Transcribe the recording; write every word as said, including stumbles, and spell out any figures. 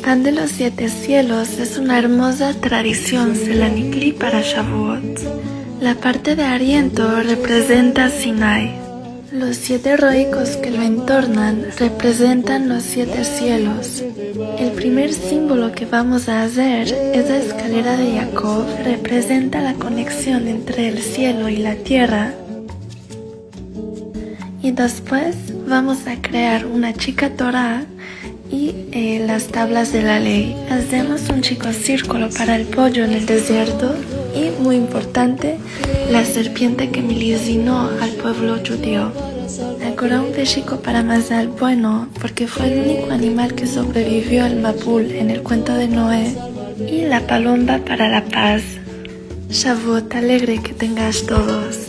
Plan de los siete sielos es una ermoza tradision selanikli para Shavuot. La parte de ariento reprezenta Sinai. Los siete roikos ke lo entornan reprezentan los siete sielos. El primer simbolo ke vamos a azer es la eskalera de Yakov, reprezenta la koneksion entre el sielo i la tierra. I despues vamos a krear una chika Tora i, e, las tablas de la ley. Azemos un chiko sirkulo para el poyo en el dezierto i, muy importante, la serpiente ke milizino al puevlo djudio. Agora un beshiko para mazal bueno, porke fue el uniko animal ke sobrebivio al mabul en el kuento de Noe, i la palomba para la paz. Shavuot alegre ke tengash todos.